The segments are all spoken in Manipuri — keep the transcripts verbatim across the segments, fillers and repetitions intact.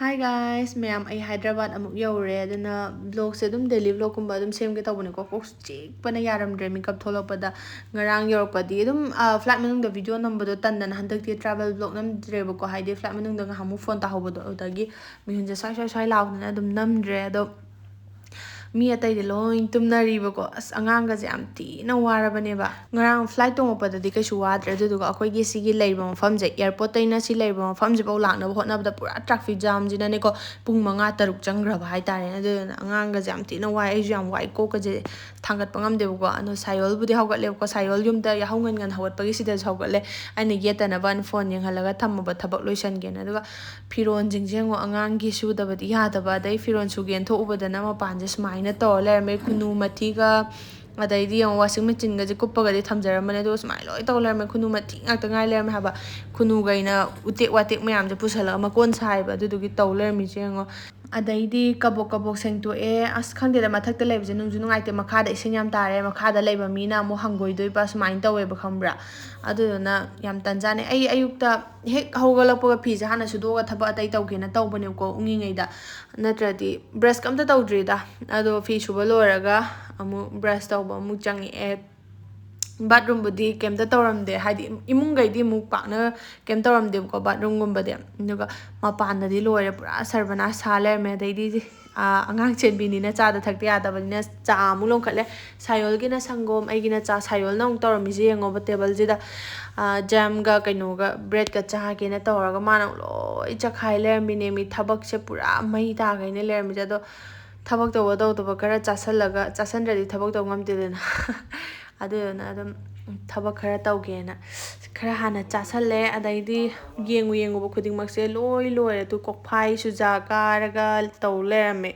Hi guys, ꯃꯌꯥꯝ, ꯑꯩ ꯍꯥꯏꯗ꯭ꯔꯕꯥꯗ ꯑꯃꯨꯛ ꯌꯧꯔꯦ꯫ ꯑꯗꯨꯅ vlogꯁꯦ ꯑꯗꯨꯝ daily vlog ꯀꯨꯝꯕ ꯑꯗꯨꯝ ꯁꯦꯝꯒꯦ ꯇꯧꯕꯅꯦꯀꯣ꯫ ꯀꯣꯛ ꯆꯤꯛꯄꯅ ꯌꯥꯔꯝꯗ꯭ꯔꯦ ꯃꯤꯀꯞ ꯊꯣꯛꯂꯛꯄꯗ꯫ ꯉꯔꯥꯡ ꯌꯧꯔꯛꯄꯗꯤ ꯑꯗꯨꯝ, ꯑ, flight ꯃꯅꯨꯡꯗ video ꯅꯝꯕꯗꯣ ꯇꯟꯗꯅ ꯍꯟꯗꯛꯇꯤ travel vlog ꯅꯝꯗ꯭ꯔꯦꯕꯀꯣ꯫ ꯍꯥꯏꯗꯤ flight ꯃꯅꯨꯡꯗ ꯉꯥꯏꯍꯥꯛꯃꯨꯛ phone ꯇꯥꯍꯧꯕꯗꯣ, ꯑꯗꯨꯗꯒꯤ ꯃꯤꯍꯨꯟꯁꯦ ꯁ꯭ꯋꯥꯏ ꯁ꯭ꯋꯥꯏ ꯁ꯭ꯋꯥꯏ ꯂꯥꯎꯗꯅ ꯑꯗꯨꯝ ꯅꯝꯗ꯭ꯔꯦ꯫ ꯑꯗꯣ ꯃꯤ ꯑꯇꯩꯗꯤ ꯂꯣꯏ ꯇꯨꯝꯅꯔꯤꯕꯀꯣ꯫ ꯑꯁ, ꯑꯉꯥꯡꯒꯁꯦ ꯌꯥꯝ ꯊꯤꯅ ꯋꯥꯔꯕꯅꯦꯕ꯫ ꯉꯔꯥꯡ flight ꯇꯣꯡꯉꯛꯄꯗꯗꯤ ꯀꯩꯁꯨ ꯋꯥꯗ꯭ꯔꯦ, ꯑꯗꯨꯗꯨꯒ ꯑꯩꯈꯣꯏꯒꯤ ꯁꯤꯒꯤ ꯂꯩꯔꯤꯕ ꯃꯐꯝꯁꯦ, airportꯇꯩꯅ ꯁꯤ ꯂꯩꯔꯤꯕ ꯃꯐꯝꯁꯤꯐꯥꯎ ꯂꯥꯛꯅꯕ ꯍꯣꯠꯅꯕꯗ ꯄꯨꯔꯥ traffic jamꯁꯤꯅꯅꯦꯀꯣ, ꯄꯨꯡ ꯃꯉꯥ ꯇꯔꯨꯛ ꯆꯪꯈ꯭ꯔꯕ ꯍꯥꯏꯇꯥꯔꯦ꯫ ꯑꯗꯨꯗꯨꯅ ꯑꯉꯥꯡꯒꯁꯦ ꯌꯥꯝ ꯊꯤꯅ ꯋꯥꯏ, ꯑꯩꯁꯨ ꯌꯥꯝ ꯋꯥꯏ, ꯀꯣꯛꯀꯁꯦ ꯊꯥꯡꯒꯠꯄ ꯉꯝꯗꯦꯕꯀꯣ꯫ ꯑꯗꯣ ꯁꯥꯏꯌꯣꯜꯕꯨꯗꯤ ꯍꯧꯒꯠꯂꯦꯕꯀꯣ, ꯁꯥꯏꯌꯣꯜ ꯌꯨꯝꯗ ꯌꯥꯍꯧ ꯉꯟ ꯉꯟ ꯍꯧꯒꯠꯄꯒꯤ ꯁꯤꯗꯁꯨ ꯍꯧꯒꯠꯂꯦ꯫ ꯑꯩꯅ ꯌꯦꯠꯇꯅꯕꯅ phone ꯌꯦꯡꯍꯜꯂꯒ ꯊꯝꯃꯕ, ꯊꯕꯛ ꯂꯣꯏꯁꯟꯒꯦꯅ꯫ ꯑꯗꯨꯒ ꯐꯤꯔꯣꯟꯁꯤꯡꯁꯦ ꯌꯦꯡꯉꯣ, ꯑꯉꯥꯡꯒꯤ ꯁꯨꯗꯕꯗꯤ ꯌꯥꯗꯕ, ꯑꯗꯩ ꯐꯤꯔꯣꯟ ꯁꯨꯒꯦꯅ ꯊꯣꯛꯎꯕꯗꯅ ꯃꯄꯥꯟꯁꯦ ꯁꯨꯃꯥꯏꯅ ꯇꯧꯔ ꯂꯩꯔꯝꯃꯦ, ꯈꯨꯅꯨ ꯃꯊꯤꯒ꯫ ꯑꯗꯩꯗꯤ ꯌꯦꯡꯉꯣ, washing machineꯒꯁꯦ ꯀꯨꯞꯄꯒꯗꯤ ꯊꯝꯖꯔꯝꯕꯅꯦ, ꯑꯗꯨꯒ ꯁꯨꯃꯥꯏꯅ ꯂꯣꯏ ꯇꯧ ꯂꯩꯔꯝꯃꯦ꯫ ꯈꯨꯅꯨ ꯃꯊꯤ ꯉꯥꯛꯇ ꯉꯥꯏ ꯂꯩꯔꯝꯃꯦ ꯍꯥꯏꯕ꯫ ꯈꯨꯅꯨꯒꯩꯅ ꯎꯇꯦꯛ ꯋꯥꯇꯦꯛ ꯃꯌꯥꯝꯁꯦ ꯄꯨꯁꯜꯂꯒ ꯃꯀꯣꯟ ꯁꯥꯏꯕ, ꯑꯗꯨꯗꯨꯒꯤ ꯇꯧ ꯂꯩꯔꯝꯃꯤꯁꯦ ꯌꯦꯡꯉꯣ꯫ ꯑꯗꯩꯗꯤ ꯀꯕꯣꯛ ꯀꯕꯣꯛ ꯁꯦꯡꯇꯣꯛꯑꯦ꯫ ꯑꯁ, ꯈꯪꯗꯦꯗ, ꯃꯊꯛꯇ ꯂꯩꯕꯁꯦ ꯅꯨꯡꯁꯨ ꯅꯨꯡꯉꯥꯏꯇꯦ, ꯃꯈꯥꯗ ꯏꯁꯤꯡ ꯌꯥꯝ ꯇꯥꯔꯦ, ꯃꯈꯥꯗ ꯂꯩꯕ ꯃꯤꯅ ꯑꯃꯨꯛ ꯍꯪꯒꯣꯏꯗꯣꯏꯕ, ꯁꯨꯃꯥꯏꯅ ꯇꯧꯋꯦꯕ, ꯈꯪꯕ꯭ꯔꯥ? ꯑꯗꯨꯗꯨꯅ ꯌꯥꯝ ꯇꯟꯖꯥꯅꯦ꯫ ꯑꯩ ꯑꯌꯨꯛꯇ ꯍꯦꯛ ꯍꯧꯒꯠꯂꯛꯄꯒ ꯐꯤꯁꯦ ꯍꯥꯟꯅ ꯁꯨꯗꯣꯛꯑꯒ ꯊꯕꯛ ꯑꯇꯩ ꯇꯧꯒꯦꯅ ꯇꯧꯕꯅꯦꯕꯀꯣ, ꯎꯪꯉꯤꯉꯩꯗ꯫ ꯅꯠꯇ꯭ꯔꯗꯤ brush ꯑꯝꯇ ꯇꯧꯗ꯭ꯔꯤꯗ꯫ ꯑꯗꯣ ꯐꯤ ꯁꯨꯕ ꯂꯣꯏꯔꯒ ꯑꯃꯨꯛ brush ꯇꯧꯕ ꯑꯃꯨꯛ ꯆꯪꯉꯛꯑꯦ꯫ Bathroomꯕꯨꯗꯤ ꯀꯩꯝꯇ ꯇꯧꯔꯝꯗꯦ, ꯍꯥꯏꯗꯤ ꯏꯃꯨꯡꯈꯩꯗꯤ ꯑꯃꯨꯛ ꯄꯥꯛꯅ ꯀꯩꯝ ꯇꯧꯔꯝꯗꯦꯕꯀꯣ, bathroomꯒꯨꯝꯕꯗꯤ꯫ ꯑꯗꯨꯒ ꯃꯄꯥꯟꯗꯗꯤ ꯂꯣꯏꯔꯦ, ꯄꯨꯔꯥ ꯁꯔꯕꯅꯥꯁ ꯁꯥ ꯂꯩꯔꯝꯃꯦ꯫ ꯑꯗꯩꯗꯤ, ꯑꯥ, ꯑꯉꯥꯡ ꯆꯦꯟꯕꯤꯅꯤꯅ ꯆꯥꯗ ꯊꯛꯇ ꯌꯥꯗꯕꯅꯤꯅ ꯆꯥ ꯑꯃꯨꯛ ꯂꯣꯟꯈꯠꯂꯦ꯫ ꯁꯥꯏꯌꯣꯜꯒꯤꯅ ꯁꯪꯒꯣꯝ, ꯑꯩꯒꯤꯅ ꯆꯥ꯫ ꯁꯥꯏꯌꯣꯜꯅ ꯑꯃꯨꯛ ꯇꯧꯔꯝꯃꯤꯁꯦ ꯌꯦꯡꯉꯣꯕ, tableꯁꯤꯗ, ꯑꯥ, jamꯒ ꯀꯩꯅꯣꯒ breadꯀ ꯆꯥꯒꯦꯅ ꯇꯧꯔꯒ ꯃꯥꯅ ꯑꯃꯨꯛ ꯂꯣꯏ ꯆꯈꯥꯏ ꯂꯩꯔꯝꯃꯤꯅꯦ꯫ ꯃꯤ ꯊꯕꯛꯁꯦ ꯄꯨꯔꯥ ꯃꯩ ꯇꯥꯈꯩꯅꯦ ꯂꯩꯔꯝꯃꯤꯁꯦ꯫ ꯑꯗꯣ ꯊꯕꯛ ꯇꯧꯕ ꯇꯧꯗꯕ ꯈꯔ ꯆꯥꯁꯜꯂꯒ, ꯆꯥꯁꯟꯗ꯭ꯔꯗꯤ ꯊꯕꯛ ꯇꯧ ꯉꯝꯗꯦꯗꯅ꯫ ꯑꯗꯨꯗꯨꯅ ꯑꯗꯨꯝ ꯊꯕꯛ ꯈꯔ ꯇꯧꯒꯦꯅ ꯈꯔ ꯍꯥꯟꯅ ꯆꯥꯁꯜꯂꯦ꯫ ꯑꯗꯩꯗꯤ ꯌꯦꯡꯉꯨ ꯌꯦꯡꯉꯨꯕ ꯈꯨꯗꯤꯡꯃꯛꯁꯦ ꯂꯣꯏ ꯂꯣꯏꯔꯦ꯫ ꯑꯗꯨ ꯀꯣꯛꯐꯥꯏ ꯆꯨꯖꯥꯛ ꯀꯥꯔꯒ ꯇꯧ ꯂꯩꯔꯝꯃꯦ꯫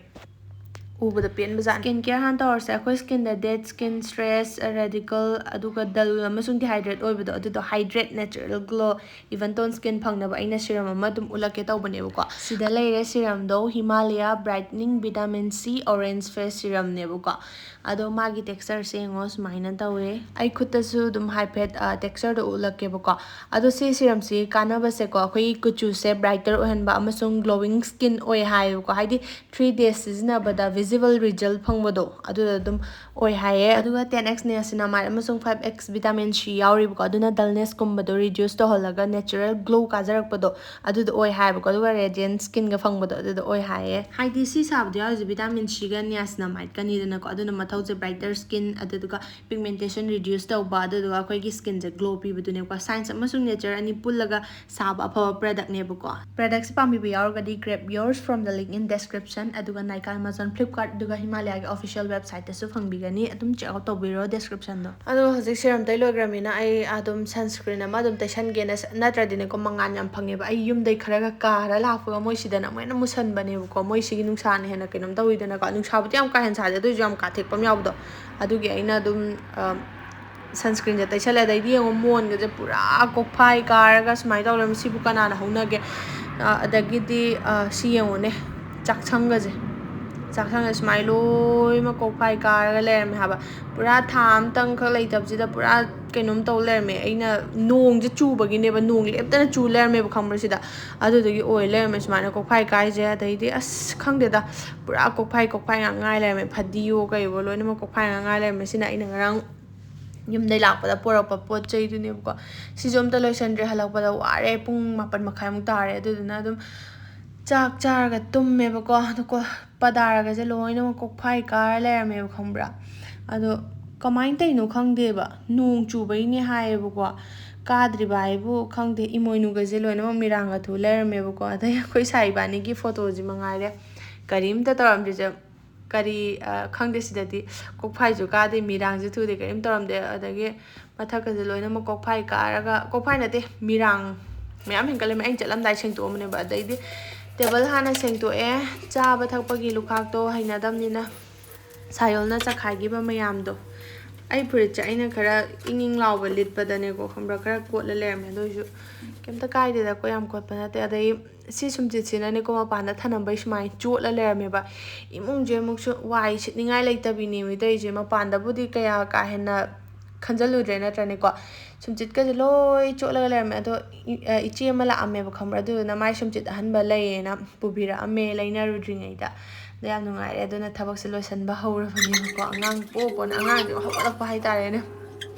ꯎꯕꯗ ꯄꯦꯟꯕꯖꯥꯠꯅꯤ꯫ Skin care ꯍꯥꯟꯅ ꯇꯧꯔꯁꯦ꯫ ꯑꯩꯈꯣꯏ skinꯗ dead skin, stress, radical, ꯑꯗꯨꯒ dull ꯑꯃꯁꯨꯡ dehydrate ꯑꯣꯏꯕꯗꯣ, ꯑꯗꯨꯗꯣ hydrate, natural glow, even tone skin ꯐꯪꯅꯕ ꯑꯩꯅ serum ꯑꯃ ꯑꯗꯨꯝ ꯎꯠꯂꯛꯀꯦ ꯇꯧꯕꯅꯦꯕꯀꯣ꯫ ꯁꯤꯗ ꯂꯩꯔꯦ serumꯗꯣ, Himalaya Brightening Vitamin C Orange Face Serumꯅꯦꯕꯀꯣ꯫ ꯑꯗꯣ ꯃꯥꯒꯤ textureꯁꯦ ꯌꯦꯡꯉꯣ, ꯁꯨꯃꯥꯏꯅ ꯇꯧꯋꯦ꯫ ꯑꯩ ꯈꯨꯠꯇꯁꯨ ꯑꯗꯨꯝ ꯍꯥꯏꯐꯦꯠ, ꯑ, textureꯗꯣ ꯎꯠꯂꯛꯀꯦꯕꯀꯣ꯫ ꯑꯗꯣ ꯁꯤ serumꯁꯤ ꯀꯥꯟꯅꯕꯁꯦꯀꯣ, ꯑꯩꯈꯣꯏꯒꯤ ꯀꯨꯆꯨꯁꯦ brighter ꯑꯣꯏꯍꯟꯕ ꯑꯃꯁꯨꯡ glowing skin ꯑꯣꯏ ꯍꯥꯏꯌꯦꯕꯀꯣ꯫ ꯍꯥꯏꯗꯤ three days ꯁꯤꯖꯤꯟꯅꯕꯗ visible result ꯐꯪꯕꯗꯣ, ꯑꯗꯨꯗ ꯑꯗꯨꯝ ꯑꯣꯏ ꯍꯥꯏꯌꯦ꯫ ꯑꯗꯨꯒ ten X niacinamide ꯑꯃꯁꯨꯡ five X vitamin C ꯌꯥꯎꯔꯤꯕꯀꯣ, ꯑꯗꯨꯅ dullnessꯀꯨꯝꯕꯗꯣ reduce ꯇꯧꯍꯜꯂꯒ natural glow ꯀꯥꯖꯔꯛꯄꯗꯣ, ꯑꯗꯨꯗꯣ ꯑꯣꯏ ꯍꯥꯏꯌꯦꯕꯀꯣ꯫ ꯑꯗꯨꯒ radiant skinꯒ ꯐꯪꯕꯗꯣ, ꯑꯗꯨꯗꯣ ꯑꯣꯏ ꯍꯥꯏꯌꯦ꯫ ꯍꯥꯏꯗꯤ ꯁꯤ ꯁꯥꯕꯗ ꯌꯥꯎꯔꯤꯁꯦ vitamin Cꯒ niacinamadekꯅꯤꯗꯅꯀꯣ, ꯑꯗꯨꯅ ꯃꯊꯧꯁꯦ brighter skin, ꯑꯗꯨꯗꯨꯒ pigmentation reduce ꯇꯧꯕ, ꯑꯗꯨꯗꯨꯒ ꯑꯩꯈꯣꯏꯒꯤ skinꯁꯦ glow ꯄꯤꯕꯗꯨꯅꯦꯕꯀꯣ꯫ Science ꯑꯃꯁꯨꯡ nature ꯑꯅꯤ ꯄꯨꯜꯂꯒ ꯁꯥꯕ ꯑꯐꯕ productꯅꯦꯕꯀꯣ꯫ Productꯁꯦ ꯄꯥꯝꯕꯤꯕ ꯌꯥꯎꯔꯒꯗꯤ grab yours from the link in description, ꯑꯗꯨꯒ Nykaa, Amazon, Flipkart, ꯑꯗꯨꯒ Himalayaꯒꯤ official websiteꯇꯁꯨ ꯐꯪꯕꯤꯒꯅꯤ꯫ ꯑꯗꯨꯝ check out ꯇꯧꯕꯤꯔꯣ descriptionꯗꯣ꯫ ꯑꯗꯣ ꯍꯧꯖꯤꯛ serum ꯇꯩ ꯂꯣꯏꯈ꯭ꯔꯃꯤꯅ ꯑꯩ ꯑꯗꯨꯝ sunscreen ꯑꯃ ꯑꯗꯨꯝ ꯇꯩꯁꯟꯒꯦꯅ, ꯅꯠꯇ꯭ꯔꯗꯤꯅꯦꯀꯣ ꯃꯉꯥꯜ ꯌꯥꯝ ꯐꯪꯉꯦꯕ꯫ ꯑꯩ ꯌꯨꯝꯗꯩ ꯈꯔꯒ ꯀꯥꯔ ꯂꯥꯛꯄꯒ ꯃꯣꯏ ꯁꯤꯗꯅ ꯑꯃꯨꯛ ꯍꯦꯟꯅ ꯃꯨꯁꯟꯕꯅꯦꯕꯀꯣ꯫ ꯃꯣꯏ ꯁꯤꯒꯤ ꯅꯨꯡꯁꯥꯅ ꯍꯦꯟꯅ ꯀꯩꯅꯣꯝ ꯇꯧꯋꯤꯗꯅꯀꯣ꯫ ꯅꯨꯡꯁꯥꯕꯨꯗꯤ ꯌꯥꯝ ꯀꯥ ꯍꯦꯟꯅ ꯁꯥꯗꯦ, ꯑꯗꯨ ꯑꯣꯏꯁꯨ ꯌꯥꯝ ꯀꯥꯊꯦꯛꯄ ꯑꯃ ꯌꯥꯎꯕꯗꯣ꯫ ꯑꯗꯨꯒꯤ ꯑꯩꯅ ꯑꯗꯨꯝ, ꯑ, sunscreenꯁꯦ ꯇꯩꯁꯜꯂꯦ꯫ ꯑꯗꯩꯗꯤ ꯌꯦꯡꯉꯣ, ꯃꯣꯟꯒꯁꯦ ꯄꯨꯔꯥ ꯀꯣꯛꯐꯥꯏ ꯀꯥꯔꯒ ꯁꯨꯃꯥꯏꯅ ꯇꯧ ꯂꯩꯔꯝꯃꯦ꯫ ꯁꯤꯕꯨ ꯀꯅꯥꯅ ꯍꯧꯅꯒꯦ? ꯑ, ꯑꯗꯒꯤꯗꯤ, ꯑ, ꯁꯤ ꯌꯦꯡꯉꯨꯅꯦ, ꯆꯥꯛꯁꯪꯒꯁꯦ꯫ ꯆꯥꯛꯁꯪꯒ ꯁꯨꯃꯥꯏꯅ ꯂꯣꯏꯅꯃꯛ ꯀꯣꯛꯐꯥꯏ ꯀꯥꯔꯒ ꯂꯩꯔꯝꯃꯦ ꯍꯥꯏꯕ꯫ ꯄꯨꯔꯥ ꯊꯥ ꯑꯃꯇꯪꯈꯛ ꯂꯩꯇꯕꯁꯤꯗ ꯄꯨꯔꯥ ꯀꯩꯅꯣꯝ ꯇꯧ ꯂꯩꯔꯝꯃꯦ꯫ ꯑꯩꯅ ꯅꯣꯡꯁꯦ ꯆꯨꯕꯒꯤꯅꯦꯕ, ꯅꯣꯡ ꯂꯦꯞꯇꯅ ꯆꯨ ꯂꯩꯔꯝꯃꯦꯕ, ꯈꯪꯕ꯭ꯔꯥ, ꯁꯤꯗ꯫ ꯑꯗꯨꯗꯨꯒꯤ ꯑꯣꯏ ꯂꯩꯔꯝꯃꯦ ꯁꯨꯃꯥꯏꯅ ꯀꯣꯛꯐꯥꯏ ꯀꯥꯏꯁꯦ꯫ ꯑꯗꯩꯗꯤ ꯑꯁ ꯈꯪꯗꯦꯗ, ꯄꯨꯔꯥ ꯀꯣꯛꯐꯥꯏ, ꯀꯣꯛꯐꯥꯏ ꯉꯥꯛ ꯉꯥꯏ ꯂꯩꯔꯝꯃꯦ꯫ ꯐꯗꯤꯌꯣ ꯀꯩꯌꯣ ꯂꯣꯏꯅꯃꯛ ꯀꯣꯛꯐꯥꯏ ꯉꯥꯛ ꯉꯥꯏ ꯂꯩꯔꯝꯃꯦ꯫ ꯁꯤꯅ ꯑꯩꯅ ꯉꯔꯥꯡ ꯌꯨꯝꯗꯩ ꯂꯥꯛꯄꯗ ꯄꯣꯔꯛꯄ ꯄꯣꯠ ꯆꯩꯗꯨꯅꯦꯕꯀꯣ꯫ ꯁꯤꯁꯨ ꯑꯝꯇ ꯂꯣꯏꯁꯟꯗ꯭ꯔꯦ꯫ ꯍꯜꯂꯛꯄꯗ ꯋꯥꯔꯦ, ꯄꯨꯡ ꯃꯥꯄꯟ ꯃꯈꯥꯏꯃꯨꯛ ꯇꯥꯔꯦ꯫ ꯑꯗꯨꯗꯨꯅ ꯑꯗꯨꯝ ꯆꯥꯛ ꯆꯥꯔꯒ ꯇꯨꯝꯃꯦꯕꯀꯣ꯫ ꯑꯗꯨꯀꯣ ꯄꯗꯥꯔꯒꯁꯦ ꯂꯣꯏꯅꯃꯛ ꯀꯣꯛꯐꯥꯏ ꯀꯥꯔ ꯂꯩꯔꯝꯃꯦꯕ, ꯈꯪꯕ꯭ꯔꯥ? ꯑꯗꯣ ꯀꯃꯥꯏꯅ ꯇꯧꯔꯤꯅꯣ ꯈꯪꯗꯦꯕ, ꯅꯣꯡ ꯆꯨꯕꯩꯅꯦ ꯍꯥꯏꯌꯦꯕꯀꯣ꯫ ꯀꯥꯗ꯭ꯔꯤꯕ ꯍꯥꯏꯕꯨ ꯈꯪꯗꯦ, ꯏꯃꯣꯏꯅꯨꯒꯁꯦ ꯂꯣꯏꯅꯃꯛ ꯃꯤꯔꯥꯡꯒ ꯊꯨ ꯂꯩꯔꯝꯃꯦꯕꯀꯣ꯫ ꯑꯗꯩ ꯑꯩꯈꯣꯏ ꯁꯥꯏ ꯏꯕꯥꯅꯤꯒꯤ ꯐꯣꯇꯣꯁꯤ ꯃꯉꯥꯏꯔꯦ ꯀꯔꯤꯝꯇ ꯇꯧꯔꯝꯗ꯭ꯔꯤꯁꯦ꯫ ꯀꯔꯤ, ꯑ, ꯈꯪꯗꯦ, ꯁꯤꯗꯗꯤ ꯀꯣꯛꯐꯥꯏꯁꯨ ꯀꯥꯗꯦ, ꯃꯤꯔꯥꯡꯁꯨ ꯊꯨꯗꯦ, ꯀꯔꯤꯝ ꯇꯧꯔꯝꯗꯦ꯫ ꯑꯗꯒꯤ ꯃꯊꯛꯀꯁꯦ ꯂꯣꯏꯅꯃꯛ ꯀꯣꯛꯐꯥꯏ ꯀꯥꯔꯒ, ꯀꯣꯛꯐꯥꯏ ꯅꯠꯇꯦ, ꯃꯤꯔꯥꯡ ꯃꯌꯥꯝ ꯍꯦꯟꯒꯠꯂꯝꯃꯦ꯫ ꯑꯩꯅ ꯆꯠꯂꯝꯗꯥꯏ ꯁꯦꯡꯇꯣꯛꯑꯝꯕꯅꯦꯕ꯫ ꯑꯗꯩꯗꯤ ꯇꯦꯕꯜ ꯍꯥꯟꯅ ꯁꯦꯡꯗꯣꯛꯑꯦ꯫ ꯆꯥꯕ ꯊꯛꯄꯒꯤ ꯂꯨꯈꯥꯛꯇꯣ ꯍꯩꯅꯗꯕꯅꯤꯅ ꯁꯥꯌꯣꯜꯅ ꯆꯈꯥꯏꯈꯤꯕ ꯃꯌꯥꯝꯗꯣ꯫ ꯑꯩ ꯐꯨꯔꯤꯠꯁꯦ ꯑꯩꯅ ꯈꯔ ꯏꯪ ꯏꯪ ꯂꯥꯎꯕ ꯂꯤꯠꯄꯗꯅꯦꯀꯣ, ꯈꯪꯕ꯭ꯔꯥ, ꯈꯔ ꯀꯣꯠꯂ ꯂꯩꯔꯝꯃꯦ꯫ ꯑꯗꯨ ꯑꯣꯏꯁꯨ ꯀꯩꯝꯇ ꯀꯥꯏꯗꯦꯗꯀꯣ, ꯌꯥꯝ ꯀꯣꯠꯄ ꯅꯠꯇꯦ꯫ ꯑꯗꯩ ꯁꯤ ꯁꯨꯝꯆꯤꯠꯁꯤꯅꯅꯦꯀꯣ, ꯃꯄꯥꯟꯗ ꯊꯅꯝꯕꯩ ꯁꯨꯃꯥꯏꯅ ꯆꯣꯠꯂ ꯂꯩꯔꯝꯃꯦꯕ꯫ ꯏꯃꯨꯡꯁꯦ ꯑꯃꯨꯛꯁꯨ ꯋꯥꯏ ꯁꯤꯠꯅꯤꯡꯉꯥꯏ ꯂꯩꯇꯕꯤꯅꯦꯃꯤ ꯇꯧꯔꯤꯁꯦ꯫ ꯃꯄꯥꯟꯗꯕꯨꯗꯤ ꯀꯌꯥ ꯀꯥ ꯍꯦꯟꯅ ꯈꯟꯖꯜꯂꯨꯗ꯭ꯔꯦ ꯅꯠꯇ꯭ꯔꯅꯦꯀꯣ꯫ ꯁꯨꯝꯆꯤꯠꯀꯁꯦ ꯂꯣꯏ ꯆꯣꯠꯂꯒ ꯂꯩꯔꯝꯃꯦ꯫ ꯑꯗꯣ ꯏ-, ꯑ, ꯏꯆꯦ ꯑꯃ ꯂꯥꯛꯑꯝꯃꯦꯕ, ꯈꯪꯕ꯭ꯔꯥ? ꯑꯗꯨꯗꯨꯅ ꯃꯥꯏ ꯁꯨꯝꯆꯤꯠ ꯑꯍꯟꯕ ꯂꯩꯌꯦꯅ ꯄꯨꯕꯤꯔꯛꯑꯝꯃꯦ ꯂꯩꯅꯔꯨꯗ꯭ꯔꯤꯉꯩꯗ꯫ ꯑꯗꯣ ꯌꯥꯝ ꯅꯨꯡꯉꯥꯏꯔꯦ꯫ ꯑꯗꯨꯅ ꯊꯕꯛꯁꯦ ꯂꯣꯏꯁꯟꯕ ꯍꯧꯔꯕꯅꯦꯕꯀꯣ꯫ ꯑꯉꯥꯡ ꯄꯣ ꯄꯣꯅ ꯑꯉꯥꯡꯁꯦ ꯍꯧꯒꯠꯂꯛꯄ ꯍꯥꯏꯇꯥꯔꯦꯅꯦ꯫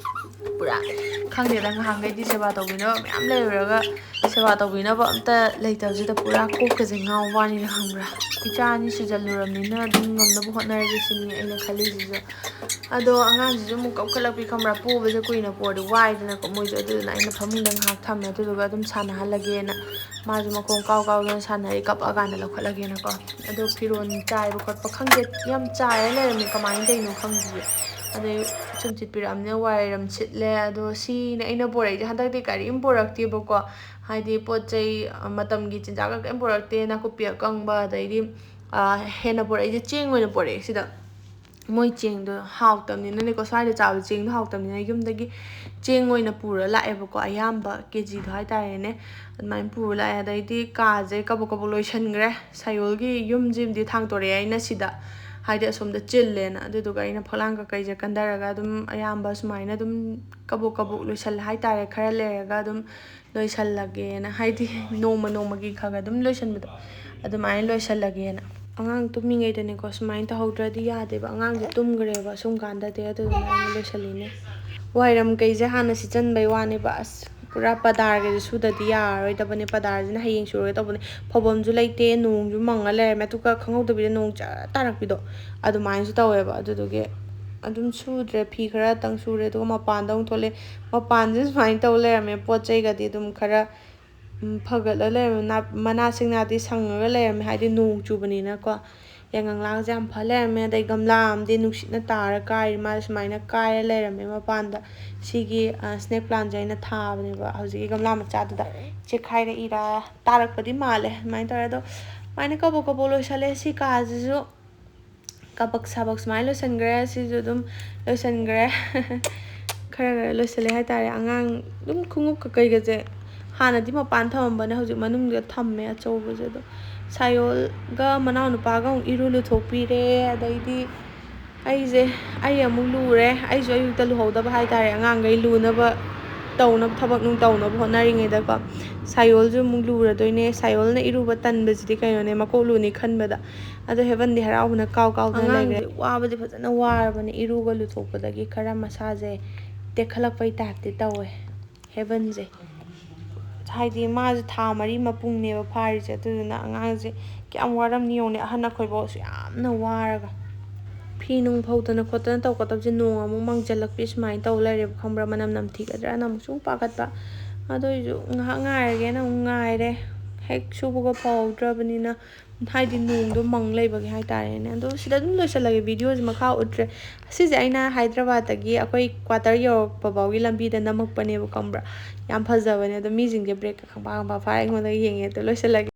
ꯄꯨꯔꯥ ꯈꯪꯗꯦꯗ, ꯉꯍꯥꯟꯈꯩꯗꯤ ꯁꯦꯕꯥ ꯇꯧꯕꯤꯅꯕ ꯃꯌꯥꯝ ꯂꯩꯔꯨꯔꯒ ꯁꯦꯕꯥ ꯇꯧꯕꯤꯅꯕ ꯑꯝꯇ ꯂꯩꯇꯕꯁꯤꯗ ꯄꯨꯔꯥ ꯀꯣꯛꯀꯁꯦ ꯉꯥꯎꯕ ꯋꯥꯅꯤꯅ, ꯈꯪꯕ꯭ꯔꯥ? ꯏꯆꯥ ꯑꯅꯤ ꯁꯨꯖꯜꯂꯨꯔꯕꯅꯤꯅ ꯑꯗꯨꯝ ꯉꯝꯅꯕ ꯍꯣꯠꯅꯔꯒꯦ ꯁꯤꯅꯤ ꯑꯩꯅ ꯈꯜꯂꯤꯁꯤꯁꯨ꯫ ꯑꯗꯣ ꯑꯉꯥꯡꯁꯤꯁꯨ ꯑꯃꯨꯛ ꯀꯞꯈꯠꯂꯛꯄꯤ, ꯈꯪꯕ꯭ꯔꯥ? ꯄꯣꯕꯁꯦ ꯀꯨꯏꯅ ꯄꯣꯔꯗꯤ ꯋꯥꯏꯗꯅꯀꯣ ꯃꯣꯏꯁꯨ꯫ ꯑꯗꯨꯗꯨꯅ ꯑꯩꯅ ꯐꯃꯨꯡꯗ ꯉꯥꯏꯍꯥꯛ ꯊꯝꯃꯦ, ꯑꯗꯨꯗꯨꯒ ꯑꯗꯨꯝ ꯁꯥꯟꯅꯍꯜꯂꯒꯦꯅ꯫ ꯃꯥꯁꯨ ꯃꯈꯣꯡ ꯀꯥꯎ ꯀꯥꯎꯗꯅ ꯁꯥꯟꯅꯔꯤ, ꯀꯞꯄꯛꯑꯀꯥꯟꯗ ꯂꯧꯈꯠꯂꯒꯦꯅꯀꯣ꯫ ꯑꯗꯣ ꯐꯤꯔꯣꯜ ꯆꯥꯏꯕ ꯈꯣꯠꯄ ꯈꯪꯗꯦ, ꯌꯥꯝ ꯆꯥꯏꯔ ꯂꯩꯔꯝꯃꯦ, ꯀꯃꯥꯏꯅ ꯇꯧꯔꯤꯅꯣ ꯈꯪꯗꯤꯌꯦ꯫ ꯑꯗꯩ ꯁꯨꯝꯆꯤꯠ ꯄꯤꯔꯛꯑꯕꯅꯤꯅ ꯋꯥꯏꯔꯝ ꯁꯤꯠꯂꯦ꯫ ꯑꯗꯣ ꯁꯤꯅꯦ ꯑꯩꯅ ꯄꯣꯔꯛꯏꯁꯦ꯫ ꯍꯟꯗꯛꯇꯤ ꯀꯔꯤꯝ ꯄꯣꯔꯛꯇꯦꯕꯀꯣ, ꯍꯥꯏꯗꯤ ꯄꯣꯠ ꯆꯩ, ꯑ, ꯃꯇꯝꯒꯤ ꯆꯤꯟꯖꯥꯛꯀ ꯀꯔꯤꯝ ꯄꯣꯔꯛꯇꯦ꯫ ꯅꯥꯀꯨꯞꯄꯤ ꯑꯀꯪꯕ, ꯑꯗꯩꯗꯤ, ꯑ, ꯍꯦꯟꯅ ꯄꯣꯔꯛꯏꯁꯦ ꯆꯦꯡ ꯑꯣꯏꯅ ꯄꯣꯔꯛꯑꯦ ꯁꯤꯗ꯫ ꯃꯣꯏ ꯆꯦꯡꯗꯣ ꯍꯥꯎꯇꯕꯅꯤꯅꯅꯦꯀꯣ, ꯁ꯭ꯋꯥꯏꯗ ꯆꯥꯕ ꯆꯦꯡꯗꯣ ꯍꯥꯎꯇꯕꯅꯤꯅ ꯌꯨꯝꯗꯒꯤ ꯆꯦꯡ ꯑꯣꯏꯅ ꯄꯨꯔ ꯂꯥꯛꯑꯦꯕꯀꯣ, ꯑꯌꯥꯝꯕ ꯀꯦ ꯖꯤꯗꯣ ꯍꯥꯏꯇꯥꯔꯦꯅꯦ꯫ ꯑꯗꯨꯃꯥꯏꯅ ꯄꯨꯔ ꯂꯥꯛꯑꯦ꯫ ꯑꯗꯩꯗꯤ ꯀꯥꯁꯦ ꯀꯕꯣꯛ ꯀꯕꯣꯛ ꯂꯣꯏꯁꯟꯈ꯭ꯔꯦ꯫ ꯁꯥꯌꯣꯜꯒꯤ ꯌꯨꯝꯁꯤꯃꯗꯤ ꯊꯥꯡꯇꯣꯔꯛꯑꯦ ꯑꯩꯅ ꯁꯤꯗ, ꯍꯥꯏꯗꯤ ꯑꯁꯣꯝꯗ ꯆꯤꯜꯂꯦꯅ꯫ ꯑꯗꯨꯗꯨꯒ ꯑꯩꯅ ꯐꯛꯂꯥꯡ ꯀꯀꯩꯁꯦ ꯀꯟꯊꯔꯒ ꯑꯗꯨꯝ ꯑꯌꯥꯝꯕ ꯁꯨꯃꯥꯏꯅ ꯑꯗꯨꯝ ꯀꯕꯣꯛ ꯀꯕꯣꯛ ꯂꯣꯏꯁꯜꯂꯦ ꯍꯥꯏꯇꯥꯔꯦ꯫ ꯈꯔ ꯂꯩꯔꯒ ꯑꯗꯨꯝ ꯂꯣꯏꯁꯜꯂꯒꯦꯅ, ꯍꯥꯏꯗꯤ ꯅꯣꯡꯃ ꯅꯣꯡꯃꯒꯤ ꯈꯔ ꯈꯔ ꯑꯗꯨꯝ ꯂꯣꯏꯁꯟꯕꯗꯣ ꯑꯗꯨꯃꯥꯏꯅ ꯂꯣꯏꯁꯜꯂꯒꯦꯅ꯫ ꯑꯉꯥꯡ ꯇꯨꯝꯃꯤꯉꯩꯗꯅꯦꯀꯣ ꯁꯨꯃꯥꯏꯅ ꯇꯧꯍꯧꯗ꯭ꯔꯗꯤ ꯌꯥꯗꯦꯕ꯫ ꯑꯉꯥꯡꯁꯦ ꯇꯨꯝꯈ꯭ꯔꯦꯕ ꯁꯨꯝ ꯀꯥꯟꯗꯗꯤ, ꯑꯗꯨꯗꯨꯅ ꯑꯩꯅ ꯂꯣꯏꯁꯜꯂꯤꯅꯦ꯫ ꯋꯥꯏꯔꯝ ꯀꯩꯁꯦ ꯍꯥꯟꯅ ꯁꯤꯠꯆꯟꯕꯩ ꯋꯥꯅꯦꯕ꯫ ꯑꯁ, ꯄꯨꯔꯥ ꯄꯗꯥꯔꯒꯁꯦ ꯁꯨꯗꯗꯤ ꯌꯥꯔꯔꯣꯏꯗꯕꯅꯦ꯫ ꯄꯗꯥꯔꯁꯤꯅ ꯍꯌꯦꯡ ꯁꯨꯔꯒꯦ ꯇꯧꯕꯅꯦ꯫ ꯐꯧꯐꯝꯁꯨ ꯂꯩꯇꯦ, ꯅꯣꯡꯁꯨ ꯃꯪꯉ ꯂꯩꯔꯝꯃꯦ, ꯑꯗꯨꯒ ꯈꯪꯍꯧꯗꯕꯤꯗ ꯅꯣꯡ ꯖꯔ ꯇꯥꯔꯛꯄꯤꯗꯣ ꯑꯗꯨꯃꯥꯏꯅꯁꯨ ꯇꯧꯋꯦꯕ꯫ ꯑꯗꯨꯗꯨꯒꯤ ꯑꯗꯨꯝ ꯁꯨꯗ꯭ꯔꯦ꯫ ꯐꯤ ꯈꯔꯇꯪ ꯁꯨꯔꯦ, ꯑꯗꯨꯒ ꯃꯄꯥꯟꯗ ꯑꯃꯨꯛ ꯊꯣꯛꯂꯛꯑꯦ꯫ ꯃꯄꯥꯟꯁꯦ ꯁꯨꯃꯥꯏꯅ ꯇꯧ ꯂꯩꯔꯝꯃꯦ꯫ ꯄꯣꯠ ꯆꯩꯒꯗꯤ ꯑꯗꯨꯝ ꯈꯔ, ꯎꯝ, ꯐꯒꯠꯂ ꯂꯩꯔꯝꯃꯦ꯫ ꯅꯥ-, ꯃꯅꯥ ꯁꯤꯡꯅꯥꯗꯤ ꯁꯪꯉꯒ ꯂꯩꯔꯝꯃꯦ, ꯍꯥꯏꯗꯤ ꯅꯣꯡ ꯆꯨꯕꯅꯤꯅꯀꯣ꯫ ꯌꯥꯏꯉꯪꯂꯥꯁꯦ ꯌꯥꯝ ꯐ ꯂꯩꯔꯝꯃꯦ꯫ ꯑꯗꯩ ꯒꯝꯂꯥ ꯑꯃꯗꯤ ꯅꯨꯡꯁꯤꯠꯅ ꯇꯥꯔ ꯀꯥꯏꯔꯤ, ꯃꯥꯁꯦ ꯁꯨꯃꯥꯏꯅ ꯀꯥꯏꯔ ꯂꯩꯔꯝꯃꯦ ꯃꯄꯥꯟꯗ꯫ ꯁꯤꯒꯤ ꯁ꯭ꯅꯦꯛ ꯄ꯭ꯂꯥꯟꯁꯦ ꯑꯩꯅ ꯊꯥꯕꯅꯦꯕ ꯍꯧꯖꯤꯛꯀꯤ ꯒꯝꯂꯥ ꯃꯆꯥꯗꯨꯗ꯫ ꯆꯦꯛꯈꯥꯏꯔꯛꯏꯔꯥ, ꯇꯥꯔꯛꯄꯗꯤ ꯃꯥꯜꯂꯦ ꯑꯗꯨꯃꯥꯏꯅ ꯇꯧꯔꯦ꯫ ꯑꯗꯣ ꯁꯨꯃꯥꯏꯅ ꯀꯕꯣꯛ ꯀꯕꯣꯛ ꯂꯣꯏꯁꯜꯂꯦ꯫ ꯁꯤ ꯀꯥꯁꯤꯁꯨ ꯀꯕꯛ ꯁꯥꯕꯛ ꯁꯨꯃꯥꯏꯅ ꯂꯣꯏꯁꯤꯟꯈ꯭ꯔꯦ꯫ ꯁꯤꯁꯨ ꯑꯗꯨꯝ ꯂꯣꯏꯁꯤꯟꯈ꯭ꯔꯦ꯫ ꯈꯔ ꯈꯔ ꯂꯣꯏꯁꯤꯜꯂꯦ ꯍꯥꯏꯇꯥꯔꯦ꯫ ꯑꯉꯥꯡ ꯑꯗꯨꯝ ꯈꯣꯡꯎꯞ ꯀꯩꯀꯩꯒꯁꯦ ꯍꯥꯟꯅꯗꯤ ꯃꯄꯥꯟ ꯊꯝꯃꯝꯕꯅꯦ, ꯍꯧꯖꯤꯛ ꯃꯅꯨꯡꯗ ꯊꯝꯃꯦ ꯑꯆꯧꯕꯁꯦ꯫ ꯑꯗꯣ ꯁꯥꯌꯣꯜꯒ ꯃꯅꯥꯎꯅꯨꯄꯥꯒ ꯑꯃꯨꯛ ꯏꯔꯨ ꯂꯨꯊꯣꯛꯄꯤꯔꯦ꯫ ꯑꯗꯩꯗꯤ ꯑꯩꯁꯦ, ꯑꯩ ꯑꯃꯨꯛ ꯂꯨꯔꯦ꯫ ꯑꯩꯁꯨ ꯑꯌꯨꯛꯇ ꯂꯨꯍꯧꯗꯕ ꯍꯥꯏꯇꯥꯔꯦ, ꯑꯉꯥꯡꯈꯩ ꯂꯨꯅꯕ ꯇꯧꯅꯕ, ꯊꯕꯛ ꯅꯨꯡ ꯇꯧꯅꯕ ꯍꯣꯠꯅꯔꯤꯉꯩꯗꯀꯣ꯫ ꯁꯥꯌꯣꯜꯁꯨ ꯑꯃꯨꯛ ꯂꯨꯔꯗꯣꯏꯅꯦ꯫ ꯁꯥꯌꯣꯜꯅ ꯏꯔꯨꯕ ꯇꯟꯕꯁꯤꯗꯤ ꯀꯩꯅꯣꯅꯦ, ꯃꯀꯣꯛ ꯂꯨꯅꯤ ꯈꯟꯕꯗ꯫ ꯑꯗꯣ ꯍꯦꯕꯟꯗꯤ ꯍꯔꯥꯎꯕꯅ ꯀꯥꯎ ꯀꯥꯎꯗꯅ ꯂꯩꯈ꯭ꯔꯦ꯫ ꯑꯉꯥꯡꯁꯦ ꯋꯥꯕꯗꯤ ꯐꯖꯅ ꯋꯥꯔꯕꯅꯦ, ꯏꯔꯨꯒ ꯂꯨꯊꯣꯛꯄꯗꯒꯤ ꯈꯔ ꯃꯁꯥꯁꯦ ꯇꯦꯛꯈꯠꯂꯛꯄꯩ ꯇꯥꯏꯞꯇꯤ ꯇꯧꯋꯦ ꯍꯦꯕꯟꯁꯦ꯫ ꯍꯥꯏꯗꯤ ꯃꯥꯁꯦ ꯊꯥ ꯃꯔꯤ ꯃꯄꯨꯡꯅꯦꯕ ꯐꯥꯔꯤꯁꯦ, ꯑꯗꯨꯗꯨꯅ ꯑꯉꯥꯡꯁꯦ ꯀꯌꯥꯝ ꯋꯥꯔꯝꯅꯤ ꯌꯦꯡꯉꯨꯅꯦ꯫ ꯑꯍꯟ ꯑꯩꯈꯣꯏꯐꯥꯎꯁꯨ ꯌꯥꯝꯅ ꯋꯥꯔꯒ꯫ ꯐꯤ ꯅꯨꯡ ꯐꯧꯗꯅ ꯈꯣꯠꯇꯅ ꯇꯧꯒꯗꯕꯁꯦ ꯅꯣꯡ ꯑꯃꯨꯛ ꯃꯪꯁꯤꯜꯂꯛꯄꯤ ꯁꯨꯃꯥꯏꯅ ꯇꯧ ꯂꯩꯔꯦꯕ, ꯈꯪꯕ꯭ꯔꯥ? ꯃꯅꯝ ꯅꯝꯊꯤꯒꯗ꯭ꯔꯥꯅ ꯑꯃꯨꯛꯁꯨ ꯑꯃꯨꯛ ꯄꯥꯈꯠꯄ꯫ ꯑꯗꯨ ꯑꯣꯏꯁꯨ ꯉꯥꯏꯍꯥꯛ ꯉꯥꯏꯔꯒꯦꯅ ꯑꯃꯨꯛ ꯉꯥꯏꯔꯦ꯫ ꯍꯦꯛ ꯁꯨꯕꯒ ꯐꯧꯍꯧꯗ꯭ꯔꯕꯅꯤꯅ, ꯍꯥꯏꯗꯤ ꯅꯣꯡꯗꯣ ꯃꯪ ꯂꯩꯕꯒꯤ ꯍꯥꯏꯇꯥꯔꯦꯅꯦ꯫ ꯑꯗꯣ ꯁꯤꯗ ꯑꯗꯨꯝ ꯂꯣꯏꯁꯤꯜꯂꯒꯦ, ꯚꯤꯗꯤꯑꯣꯁꯦ ꯃꯈꯥ ꯎꯠꯇ꯭ꯔꯦ꯫ ꯑꯁꯤꯁꯦ ꯑꯩꯅ ꯍꯥꯏꯗ꯭ꯔꯕꯥꯠꯇꯒꯤ ꯑꯩꯈꯣꯏ ꯀ꯭ꯋꯥꯇꯔ ꯌꯧꯔꯛꯄ ꯐꯥꯎꯒꯤ ꯂꯝꯕꯤꯗ ꯅꯝꯃꯛꯄꯅꯦꯕ, ꯈꯪꯕ꯭ꯔꯥ? ꯌꯥꯝ ꯐꯖꯕꯅꯦ꯫ ꯑꯗꯣ ꯃꯤꯁꯤꯡꯁꯦ ꯕ꯭ꯔꯦꯛꯀ ꯈꯪꯐꯥ ꯈꯪꯐꯥ ꯐꯥꯔ ꯑꯩꯉꯣꯟꯗ ꯌꯦꯡꯉꯦ꯫ ꯑꯗꯣ ꯂꯣꯏꯁꯤꯜꯂꯒꯦ꯫